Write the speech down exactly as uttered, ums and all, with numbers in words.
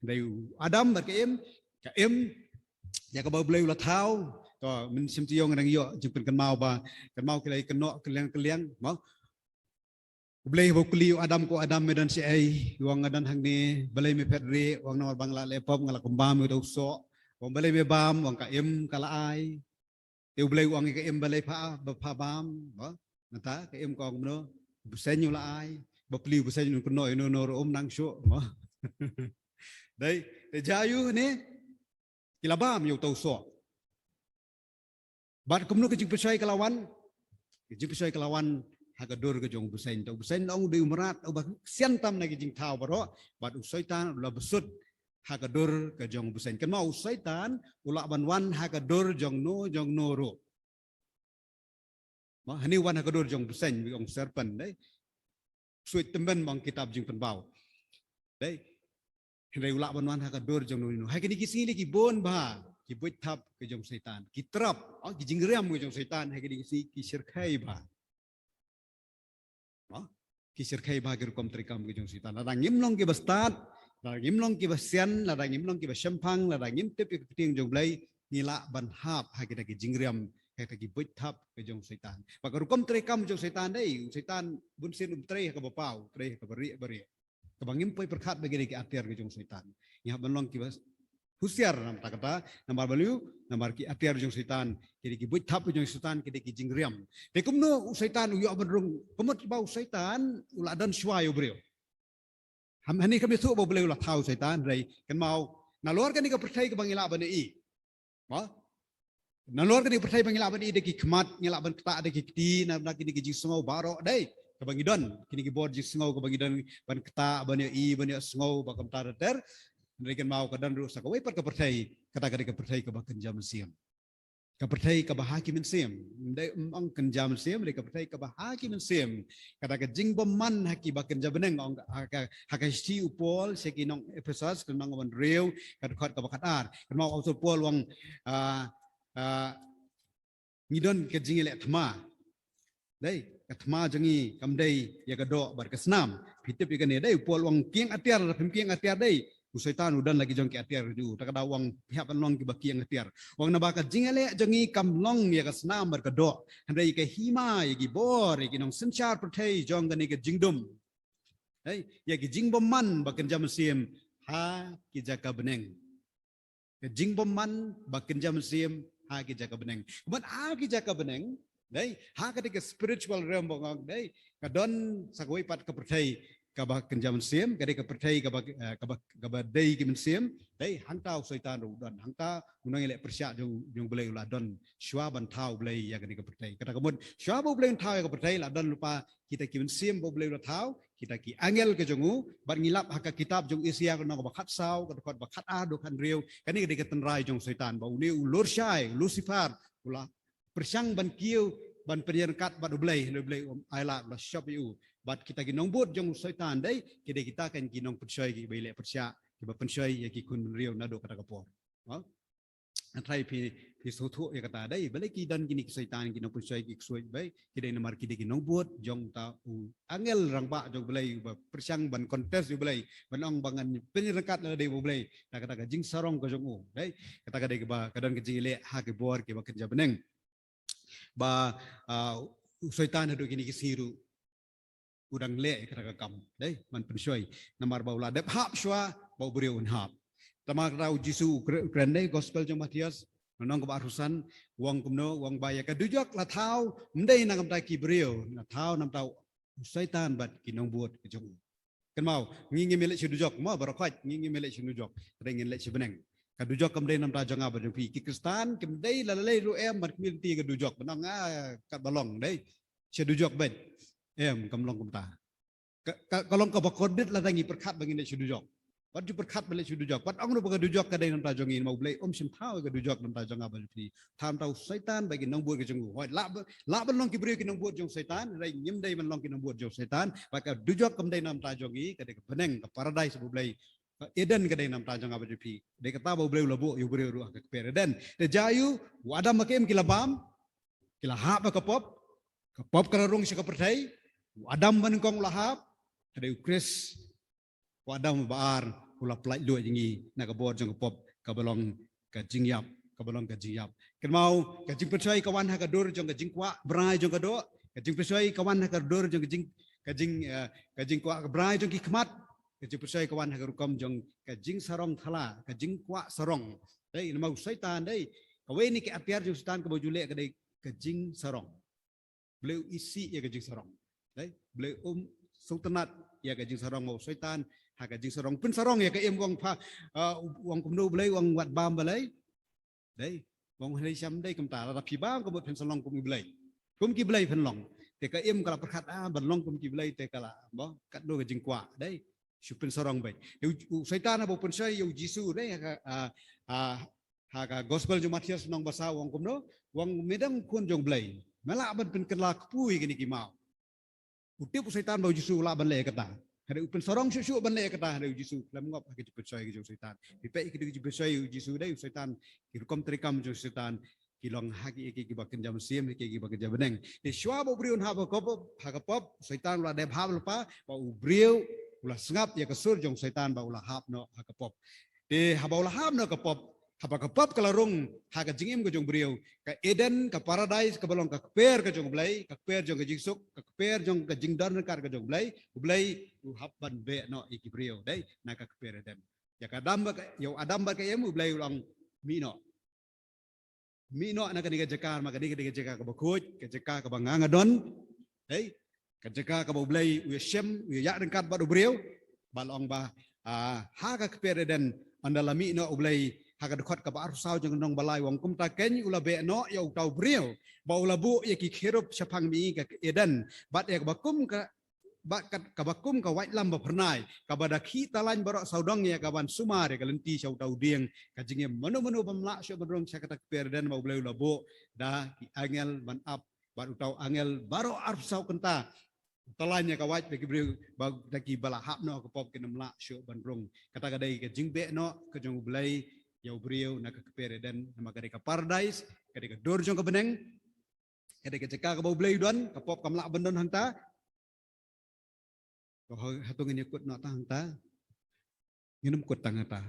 Dei u Adam bad ka Im, ka Im ïa kaba U Blei u la thaw. To, mynsiem taïew nga dang ïoh jingpynkynmaw ba, kynmaw ki la kynnoh kylliang kylliang, mo. U Blei haba u kylli u Adam, ko Adam me don shaei, u ong nga don hangne. Balei me phet rieh? U ong namar ba nga la leh pop, nga la kumbam ïa uta u soh. U ong balei me bam? U ong ka Im ka la ai. Te U Blei u ong ïa ka Im balei pha, ba pha bam, mo. Nangta ka Im ka ong kumno? U bseiñ u la ai. Bapli u bseiñ un kynnoh ïa uno uno ruh um nang shuh, mo. Dei, te jia ïa u ne, ki la bam ïa uta u soh. Bad kumno ka jingpynshoi ka la wan? Ka jingpynshoi ka la wan ha ka dur ka jong u bseiñ. Te u bseiñ la ong u dei u mrad uba sian tam na ki jingthaw baroh, bad u Soitan u la bsut ha ka dur ka jong u bseiñ. Kynmaw, u Soitan u lah ban wan ha ka dur jong no jong no ruh. Mo, hangne u wan ha ka dur jong u bseiñ, u ong serpent, dei. Suit tymmen, ong kitab Jingpynpaw. Dei. Hynrei u lah ban wan ha ka dur jong no jong no. Ha kine ki sngi lei ki bun bha ki buit thap ka jong u Soitan, ki trap, oh, ki jingriam ka jong u Soitan ha kine ki sngi ki shyrkhei bha. Mo, ki shyrkhei bha ki rukom treikam ka jong u Soitan. Lada ngim long kiba stad, lada ngim long kiba sian, lada ngim long kiba shemphang, lada ngim tip ïa ka ktien jong U Blei, ngi lah ban hap ha kita ki jingriam, ha kita ki buit thap ka jong u Soitan. Bad ka rukom treikam jong u Soitan, dei, u Soitan bunsien um trei ha kaba paw, trei ha kaba rieh ba rieh. Kaba ngim poi pyrkhat ba ki dei ki atiar ka jong u Soitan. Ngi hap ban long kiba husiar namar kata, namar balei? Namar ki atiar jong u Soitan ki dei ki buit thap ka jong u Soitan, ki dei ki jingriam. Te kumno u Soitan u ïoh ban rung? Ka mut ba u Soitan u la don shuwa ïa u briew. Hangne kam ïathuh ba U Blei u la thaw u Soitan, hynrei kynmaw, nalor kane ka pyrthei kaba ngi lah ban ïohi, mo, nalor kane ka pyrthei ba ngi lah ban ïohi da ki khmat, ngi lah ban ktah da ki kti, na, na kine ki jingsngew baroh, dei, kaba ngi don, kine ki bor jingsngew kaba ngi don ban ktah, ban ïohi, ban ïohsngew, ba kumta ter ter. Hynrei kynmaw, ka don ruh sa kawei pat ka pyrthei, kata ka dei ka pyrthei kaba kynja mynsiem. Ka pyrthei kaba ha ki mynsiem. Ym dei, ym ong kynja mynsiem, hynrei ka pyrthei kaba ha ki mynsiem. Kata ka jingbymman ha kiba kynja bneng, ong ha ka, ha ka shithi u Paul sha ki nong Ephesos, ka lynnong kaba hynriew, ka dkhot kaba khatar. Kynmaw u Apostol Paul u ong, ah, ah, ngi don ka jingïaleh thma. Dei, ka thma jong ngi kam dei ïa ka doh bad ka snam. Phi tip ïa kane, dei, u Paul u ong kieng atiar, phim kieng atiar, dei. U Soitan u don la ki jong ki atiar jong u. Te ka daw u ong phi hap ban long kiba kieng atiar. U ong naba ka jingïaleh jong ngi kam long ïa ka snam bad ka doh, hynrei ïa ka hima, ïa ki bor, ïa ki nongsynshar pyrthei jong kane ka jingdum. Dei, ïa ki jingbymman ba kynja mynsiem ha ki jaka bneng. Ka jingbymman ba kynja mynsiem ha ki jaka bneng. Ka mut ha ki jaka bneng, dei, ha kata ka spiritual realm ba nga ong, dei, ka don sa kawei pat ka pyrthei kaba kynja mynsiem, ka dei ka pyrthei kaba, eh, kaba, kaba dei ki mynsiem, dei, hangta u Soitan ruh u don, hangta u nongïaleh pyrshah jong, jong U Blei u la don shuwa ban thaw U Blei ïa kane ka pyrthei. Kata ka mut shuwa ba U Blei un thaw ïa ka pyrthei la don lypa kita ki mynsiem ba U Blei u la thaw, kita ki angel ka jong u, bad ngi lap ha ka kitab jong Isaïah ka lynnong kaba khatsaw, ka dkhot ba khatar haduh khathynriew, kane ka dei ka tynrai jong u Soitan, ba une u lurshai, u Lucifer, u la pyrshang ban kiew, ban pynïaryngkat bad U Blei, hynrei U Blei um ailad, u la shop ïa u. Bad kita ki nongbud jong u Soitan, dei, ki dei kita kan ki nongpynshoi kiba ïaleh pyrshah, kiba pynshoi ïa ki khun bynriew naduh kata ka por. Ha? Hynrei phi, phi sngewthuh ïa kata, dei, balei ki don kine ki Soitan, ki nongpynshoi, ki ksuid, balei? Ki dei namar ki dei ki nongbud jong uta u angel rangbah jong U Blei, uba pyrshang ban contest ïa U Blei, ban ong ba ngan pynïaryngkat lada dei U Blei, da kata ka jingsarong ka jong u, dei. Kata ka dei kaba, ka don ka jingïaleh ha ki bor kiba kynja bneng. Ba, ah, u Soitan haduh kine ki sngi ruh u dang leh ïa kata ka kam, dei, ban pynshoi. Namar ba u la dep hap shuwa ba u briew un hap. Te namar kata u Jisu u kren, u kren, dei, Gospel jong Mathaios, lynnong kaba arphew san, u ong kumno, u ong ba ïa ka dujok la thaw ym dei na ka bynta ki briew, la thaw na ka bynta u Soitan bad ki nongbud ka jong u. Kynmaw, ngi ngim ïaleit sha dujok, mo, baroh khoit ngi ngim ïaleit sha dujok. Hynrei ngin leit sha bneng. Ka dujok kam dei na ka bynta jong nga bad jong phi. Ki Khristan kim dei la lei ruh em ban khmih lynti ka dujok, ban ong, ah, katba long, dei, sha dujok beit. Em, kam long kumta. Ka, ka, ka long kaba kordit lada ngi pyrkhat ba ngin leit sha dujok. Wat ju pyrkhat ban leit sha dujok. Wat ong ruh ba ka dujok ka dei na ka bynta jong ngi, namar U Blei um shym thaw ïa ka dujok na ka bynta jong nga bad jong phi. Thaw na ka bynta u Soitan bad ki nongbud ka jong u. Hooid, lah ba, lah ban long ki briew ki nongbud jong u Soitan, hynrei ngim dei ban long ki nongbud jong u Soitan. Bad ka dujok kam dei na ka bynta jong ngi, ka dei ka bneng, ka paradise ba U Blei, ka Eden, ka dei na ka bynta jong nga bad jong phi. Dei kata ba U Blei u la buh ïa u briew ruh ha ka kper Eden. Te jia ïa u, u Adam bad ka Im ki la bam, ki la hap ha ka pop, ka pop ka la rung sha ka pyrthei, u Adam banyngkong u la hap, hynrei u Khrist, u Adam ba ar, u la pyllait luid ïa ngi na ka bor jong ka pop kaba long ka jingïap, kaba long ka jingïap. Kynmaw, ka jingpynshoi ka wan ha ka dur jong ka jingkwah brai jong ka doh, ka jingpynshoi ka wan ha ka dur jong ka jing, ka jing, eh, ka jingkwah brai jong ki khmat, ka jingpynshoi ka wan ha ka rukom jong ka jingsarong thala, ka jingkwah sarong. Dei, namar u Soitan, dei, kawei na ki atiar jong u Soitan kaba u ju leh ka dei ka jingsarong. Blei u isih ïa ka jingsarong. Dei, Blei um sngewtynnat ïa ka jingsarong, ma u Soitan ha ka jingsarong, pynsarong ïa ka im, u ong pha, ah, u ong kumno u Blei, u ong wat bam balei. Dei, u ong hynrei sham dei kumta, lada phi bam ka mut phin sa long kum u Blei. Kum ki blei phin long. Te ka im ka la pyrkhat, ah, ban long kum ki blei te ka la, mo, katno ka jingkwah, dei. Shu pynsarong beit. Te u, u Soitan haba u pynshoi ïa u Jisu, dei, ha ka, ah, ah, ha ka gospel jong u Mathaios lynnong ba saw, u ong kumno, u ong me dang khun jong u Blei, me lah ban pynkylla kpu ïa kine ki maw. U tip u Soitan ba u Jisu u lah ban leh kata. Hynrei u pynsarong shuh shuh ban leh kata, hynrei u Jisu khlem ngop ha ka jingpynshoi ka jong u Soitan. Phi peit ïa ka jingpynshoi u Jisu, dei, u Soitan, ki rukom treikam jong u Soitan ki long ha ki, ki, kiba kynja mynsiem, ki, kiba kynja bneng. Te shuwa ba u briew un hap ha ka pop, ha ka pop, u Soitan u la dep hap lypa, ba u briew u la sngap ïa ka sur jong u Soitan ba u la hap noh ha ka pop. Te haba u la hap noh ka pop, haba ka pop ka la rung ha ka jingim ka jong u briew, ka Eden, ka paradais, kaba long ka kper ka jong u Blei, ka kper jong ka jingsuk, ka kper jong ka jingdon ryngkat ka jong u Blei, u Blei u hap ban beh noh ïa ki briew, dei, na ka kper Eden. Ïa ka Adam bad ka, ïa u Adam bad ka Im, u Blei u la ong, mih noh. Mih noh na kane ka jaka, ma kane ka dei ka jaka kaba khuid, ka jaka kaba nga nga don. Dei, ka jaka kaba u Blei u ïashem, u ïaid ryngkat bad u briew. Ba la ong ba, ah, ha ka kper Eden, ynda la mih noh u Blei, ha ka dkhot kaba arphew saw jong ka lynnong ba lai u ong kumta, keiñ u la beh noh ïa uta u briew, ba u la buh ïa ki kherub shaphang mihngi ka Eden, bad ïa kaba kum ka, bad kat, kaba kum ka waitlam ba phyrnai, kaba da khih talain baroh sawdong ïa ka ban sumar ïa ka lynti sha uta u dieng ka jingim. Mano mano bym lah shuh ban rung sha kata ka kper Eden ba u Blei u la buh da ki angel ban ap, bad uta u angel baroh arphew saw kynta. Talain ïa ka wait ba ki briew, ba da kiba la hap noh ka pop kin ym lah shuh ban rung. Kata ka dei ka jingbeh noh ka jong u Blei ïa u briew na ka kper Eden, namar ka dei ka paradais, ka dei ka dur jong ka bneng, ka dei ka jaka kaba u Blei u don, ka pop kam lah ban don hangta. Ko ha, hato ngin ïakut noh tang hangta? Ngin ym kut tang hangta.